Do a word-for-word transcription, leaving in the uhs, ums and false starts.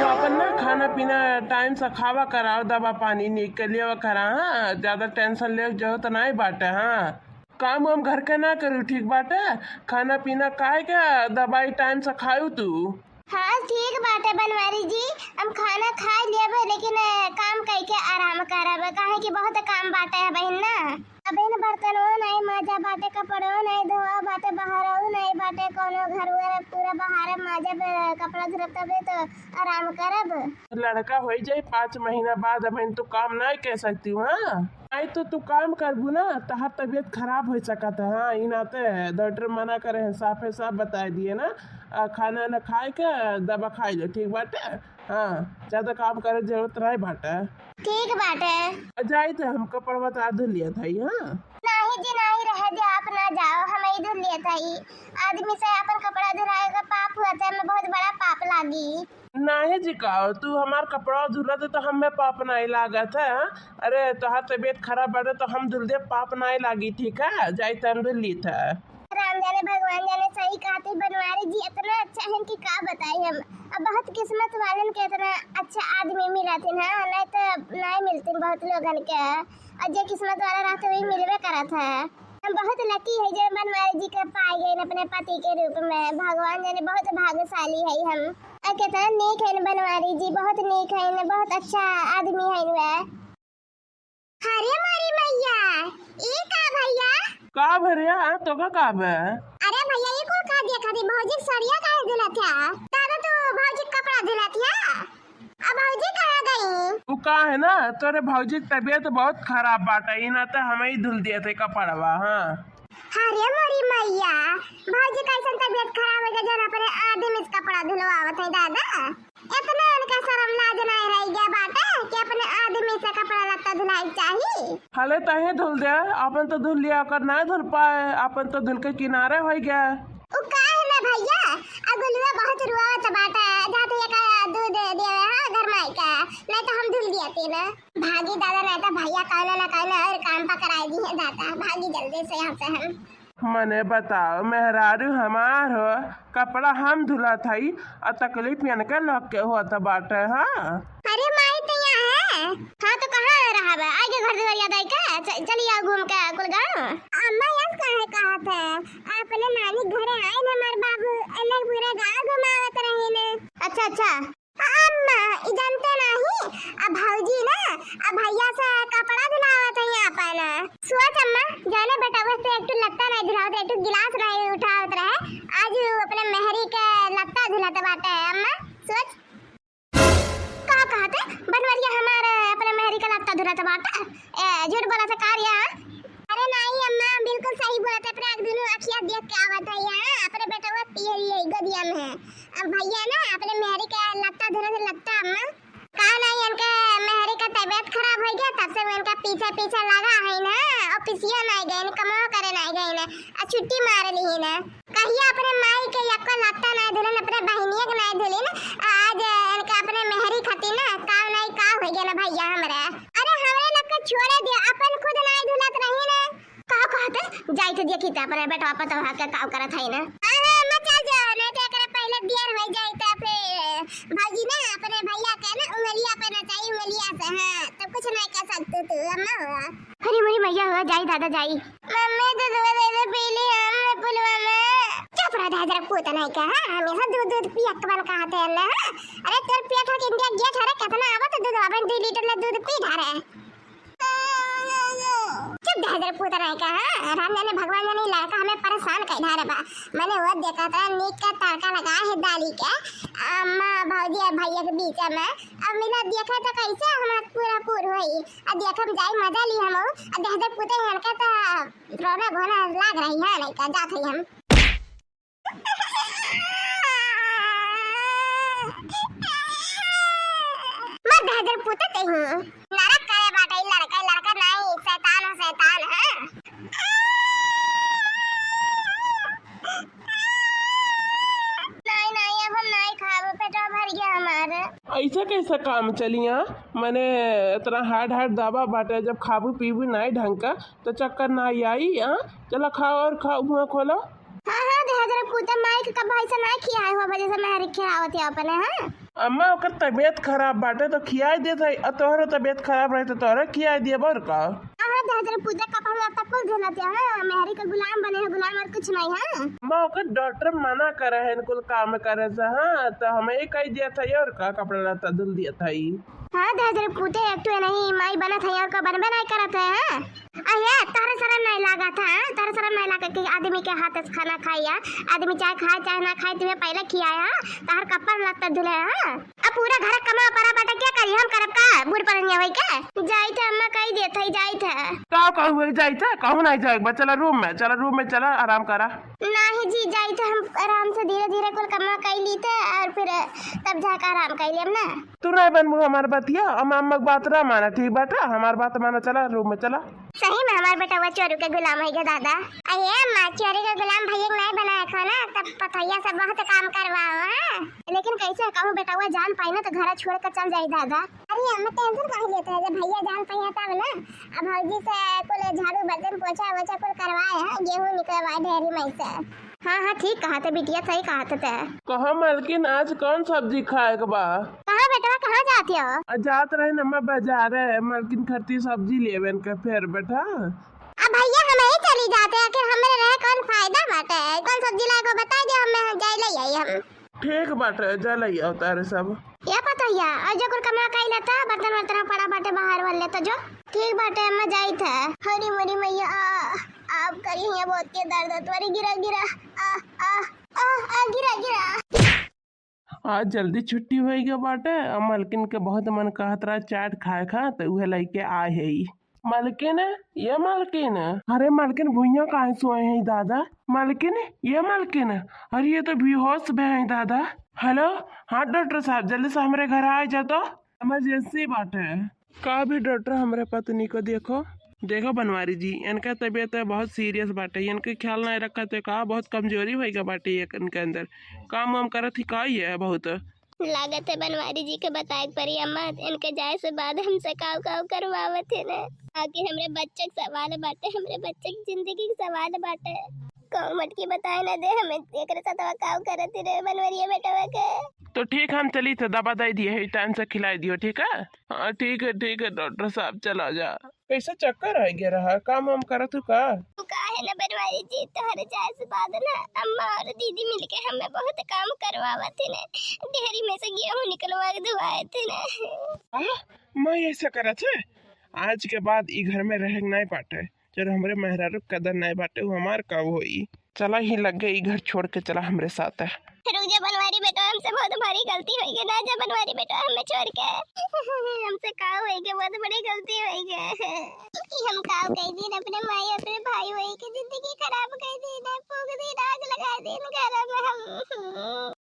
तो अपन ना खाना पीना time से खावा कराओ, दवा पानी निक के लेवा करा, हाँ, ज्यादा tension लेवे के जरूरत नाहीं बाटे, हाँ। काम वाम घर के ना करू, ठीक बाटे? खाना पीना खाए के, दवाई time से खायू तू। हाँ, ठीक बाटे बनवारी जी, हम खाना खाए लेबे, लेकिन, अ, काम कइके आराम करब, काहे कि बहुत काम बाटे है बहिन ना। अबे न बर्तनो नाहीं माजा बाटे, कपड़ो नाहीं धोआ बाटे, बहरऊ नाहीं बाटे, कौनो घर वर पूरा बहारे माजब, कपड़ा धोब तबे तो आराम करब। लड़का होइ जाई पाँच महीना बाद, अबहिन तू काम नाहीं कइ सकती हूँ, हाँ? नाहीं तो तू काम करबू ना, तहार तबियत खराब होइ सकत है, हाँ? ई नाते डॉक्टर मना करे हैं, साफे साफ बताइ दिए ना, आ, खाना ना खाए के, दवा खाइ ले, ठीक बाटे? हाँ, ज्यादा काम करे जरूरत नाहीं बाटे। ठीक बाटे। आ, जाइत है, हम कपड़वा तो धुल लियत हई, हाँ। नाहीं जी, नाहीं, रहे दे, आप ना जाओ, हमहीं धुल लियत हई। आदमी से आपन कपड़ा धुलाए का पाप हुआ था, हमें बहुत बड़ा पाप लागी। नाहीं जी, का तू हमार कपड़ा धुलत है तो हमें पाप नाहीं लागत है, हाँ? अरे, तोहार तबियत खराब बाटे तो हम धुल दे, पाप नाहीं लागी, ठीक है? जाइत है, हम धुल लियत है। राम जाने भगवान जाने, सही कहत ही बनवारी जी, इतना अच्छा है कि का बताई हम। अब बहुत किस्मत वालन के इतना अच्छा आदमी मिलत है ना, नाहीं तो नाहीं मिलते बहुत लोगन के। और जे किस्मत वाला रहते वही मिलबे करत है। हम बहुत lucky है जो बनवारी जी के पाए गए अपने पति के रूप में। भगवान जाने बहुत भाग्यशाली है हम। और कितना नीक है बनवारी जी, बहुत नीक है, बहुत अच्छा आदमी है वह। अरे मोरी मैया, ई का भैया? का भैया, तोका का बे? अरे भैया, ई कुल का देखत ही? भौजी के सड़िया काहे धुलत है? दादा, तू भौजी के कपड़ा धुलत है? अब भौजी कहाँ गई? उ का है ना, तोरे भौजी के तबियत बहुत खराब बाटे, ई नाते हमहीं धुल दिए थे कपड़वा, हाँ। अरे मोरी मैया, भौजी कैसन तबियत खराब हो गई जौन अपने आदमी से कपड़ा धुलवावत है दादा? इतना उनका शर्म लाज नाहीं रह गया बाटे कि अपने आदमी से कपड़ा लत्ता धुलाई चाही। हले तहीं धुल दे, अपन तो धुल लिया, ओकर नाहीं धुल पाए, अपन तो धुल के किनारे होइ गया। उ का है ना भैया, अगुलुआ बहुत रुआवत बाटे, जाते एक दूध दे देवे, हाँ, गरमाई का, नाहीं तो हम धुल दिया तीन। भागी दादा, नाहीं तो भैया कौनो ना कौनो और काम पकड़ाई दी है दादा, भागी जल्दी से यहाँ से हम। मने बताओ, मेहरारू हमार हो, कपड़ा हम धुलत हई, आ तकलीफ इनके लोग के होत बाटे, हाँ? अरे माई तो यहाँ है। हाँ तो कहाँ रहब? आगे घर दुआरिया दाई के, च-, चली आओ घूम के कुल गाँव। अम्मा यार काहे कहत है? अपने नानी के घरे आए न हमार बाबू, अलग पूरा गाँव घुमावत रहे न। अच्छा, अच्छा। अम्मा, ई जानते नहीं, अब भौजी ना, अब भैया से कपड़ा धुलावत है यहाँ पर ना। सोच अम्मा, जाने बेटा, वैसे एक ठो लत्ता नहीं धुलावत, एक ठो गिलास नहीं उठावत रहे, आज उ अपने मेहरी के लत्ता धुलत बाटे। अम्मा, सोच। का कहत है? बनवरिया हमार अपने मेहरी के लत्ता धुलत बाटे? ए, झूठ बोलत है का रे? अरे नाहीं अम्मा, बिल्कुल सही बोलत है, अपने आँख दुनू अँखिया देख के आवत है यहाँ, अपने बेटवा पियरी है गोदिया में है। अब भैया ना अपने मेहरी के लत्ता धुलत है, लत्ता अम्मा। का नाहीं, इनके मेहरी का तबियत खराब होइ गया, तब से वो इनका पीछे पीछे लगा है ना, ऑफिसियो नाहीं गए, कमो करे नाहीं गए ना, आ छुट्टी मार ली है ना। कहिया अपने माई के यक्को लत्ता नाहीं धुलिन, अपने बहिनिया के नाहीं धुलिन, आ आज इनका अपने मेहरी खातिर ना का नाहीं का होइ गया ना भैया हमरे। अरे हमरे लोग के छोड़े दे, अपन खुद नाहीं धुलत रही ना। का कहत है? जाइत देखी त अपने बेटवा पतोहा के का करत है ना। अरे अम्मा चल जाओ, नाहीं तो एकरे पहिले देर होइ जाई त फिर भौजी ना अपने भैया के ना उंगलिया पे नचाई, उंगलिया से, हाँ, तब कुछ नाहीं कह सकते तू अम्मा हो। अरे मोरी मैया हो, जाई दादा जाई। मम्मी दूधवा दे दे, पी ली हम पुलवा में। चुप रह, दे जरा पूत नाहीं का, हाँ, हमेशा दूध दूध पियक बन कहत है ना, हाँ? अरे तोर पेट हो कि इंडिया गेट हरे, कितना आवत दूध, अपन दो लीटर ले दूध पी धारे। चुप दे, इधर पूत रहे का, हाँ? राम जाने भगवान जाने, ई लड़का हमें परेशान कइ धारे बा। मने वो देखत रहे, नीक का तड़का लगा है दाली के, अम्मा, भौजी और भैया के बीच में। अब मिला देखे तो कैसे हमारा पूरा पूर होई। अब देखे हम जाई, मजा ली हम। अब दे, इधर पूते हैं, इनका तो रोना धोना लाग रही है, नहीं का जात है हम। मत दे, इधर पूते ते हूँ। नरक करे बाटे ई लड़का, ई लड़का नाहीं, शैतान है, शैतान है। नाहीं, नाहीं, अब हम नाहीं खाब, पेटवा भर गया हमार। ऐसा कैसा काम चलिया? मने इतना hard hard दवा बाटे, जब खाबू पीबू नाहीं ढंग का, तो चक्कर नाहीं आई, हाँ? चला खाओ और खाओ, मुँह खोलो। हाँ, हाँ, दे इधर पूते, माई के कब ऐसा नाहीं खियाए हुआ, वजह से मैं खियावत है अपने, हाँ? अम्मा, ओकर तबियत खराब बाटे तो खियाई देत हई, अ तोहरो तबियत खराब रही तो तोहरो खियाई दियब, और का? हाँ, हाँ, दहेज रे पूते, कपड़ा लत्ता कुल धुलत है, हाँ, मेहरी के गुलाम बने है, गुलाम और कुछ नहीं है। अम्मा, ओकर डॉक्टर मना करे है कुल काम करे से, हाँ, तो हम ही कही दियत हई, और का, कपड़ा लत्ता धुल दियत हई। हाँ, दहेज रे पूते, एक ठो नहीं माई बनत है, और का बनबे नहीं करत है, हाँ। आ ये, तोहरे शरम नहीं लागत है, हाँ? तोहरे शरम नहीं लागत कि आदमी के हाथ से खाना खाई, हाँ? आदमी चाहे खाए, चाहे ना खाए, तुम्हें पहले खियाए, हाँ? तोहर कपड़ा लत्ता धुले, हाँ? अब पूरा घर कमा परा बाटे, क्या करी? हम करब का? बूढ़ परनिया होई के? जाइत है, अम्मा कही देत है, जाइत है। का कहू है, जाइत है? कहूँ नहीं जाए, बस चला रूम में, चला रूम में, चला आराम करा। नहीं जी, जाइत है, हम आराम से धीरे धीरे कुल कमा कई लीते और फिर तब जाके आराम कई लेब ना। तू नहीं बनबू हमार बतिया, हम अम्मा के बात ना माना, ठीक बाटे? हमार बात माना, चला रूम में चला। सही में हमार बेटवा चोरू के गुलाम है गे दादा। अरे अम्मा, चोरू के गुलाम भैया के नहीं बनाए खो ना, तब पतोहिया सब बहुत काम करवाओ, हाँ? लेकिन कैसे कहूँ, बेटवा जान पाई ना तो घर छोड़ के चल जाई दादा। अरे अम्मा, टेंशन काहे लेते है, जब भैया जान पाई है तब ना। अब भौजी से कुल झाड़ू बर्तन पोछा वोछा कुल करवाए है, गेहूँ निकलवाए ढेरी में से। हाँ, हाँ, ठीक कहत है बिटिया, सही कहत है ते। कहा मलकिन, आज कौन सब्जी खाए के बा? कहाँ बेटवा, कहाँ जात हो? आ, जात रहे न, मैं बाजारे, मलकिन खातिर सब्जी लेवे इनके फेर बेटा। अब भैया हम ही चली जाते, आखिर हमरे रहे कौन फायदा बाटे? कौन सब्जी लाए को बताई दे, हम जाए ले आई हम। ठीक बाटे, जा ले आओ तारे सब। या पतोहिया, और जो कुल कमा काई लेता, बर्तन वर्तन पड़ा बाटे बाहर वाले तो जो। ठीक बाटे, अम्मा जाइत है। हरी मरी मैया, आ, आप करी हिया बहुत के दर्द होत, अरे गिरा, गिरा, आ, आ, आ, आ, गिरा, गिरा। आज जल्दी छुट्टी होई गया बाटे, आ मलकिन के बहुत मन कहत रहा चाट खाए खा, तो उहे लेके आए है ई। मलकिन, ये मलकिन, अरे मलकिन भुइयां काहे सोए हैं दादा? मलकिन, ये मलकिन, अरे ये तो बेहोश भे हैं दादा। हेलो, हाँ डॉक्टर साहब, जल्दी से हमरे घर आ जा तो, इमरजेंसी बाटे। का भी डॉक्टर, हमरे पत्नी को देखो। देखो बनवारी जी, इनका तबीयत बहुत सीरियस बाटे, इनके ख्याल नहीं रखा तो का बहुत कमजोरी होइगा बाटे ये इनके अंदर। काम वाम करत ही का ये बहुत। लागत है बनवारी जी के बताए के पड़ी अम्मा, इनके जाए से बाद हमसे काव काव करवावत है ना। आखिर हमरे बच्चे के सवाल बाटे, हमरे बच्चे की जिंदगी के सवाल बाटे। कहूँ मटकी बताए ना दे हमें, एकरे साथवा काव करत रहे बनवरिया बेटवा के। तो ठीक, हम चली थे, दवा दे दिए है, टाइम से खिलाई दियो, ठीक है? हाँ, ठीक है, ठीक है, डॉक्टर साहब, चला जा। कैसे चक्कर आ गया रहा, काम वाम करत हो का? तू काहे ना बनवारी जी, तोहरे जाए से बाद ना अम्मा और दीदी मिलके हमें बहुत काम करवावत है ने, ढेरी में से गेहूं निकलवा के धुआए थे ने। आ, मैं ऐसा करत है, आज के बाद ई घर में रहे के नहीं पाटे। जब हमरे मेहरारू के कदर नाय बाटे, उ हमार का होई? चला ही लग गई घर छोड़ के, चला हमरे साथ। रुक जा बनवारी बेटवा, हमसे बहुत भारी गलती होई गई ना, जा बनवारी बेटवा हमें छोड़ के। हमसे का होई गई, बहुत बड़ी गलती होई गई। कि हम का कह दी अपने माई, अपने भाई होई के जिंदगी खराब कर दी ना, फूक दी, आग लगा दी घर में हम।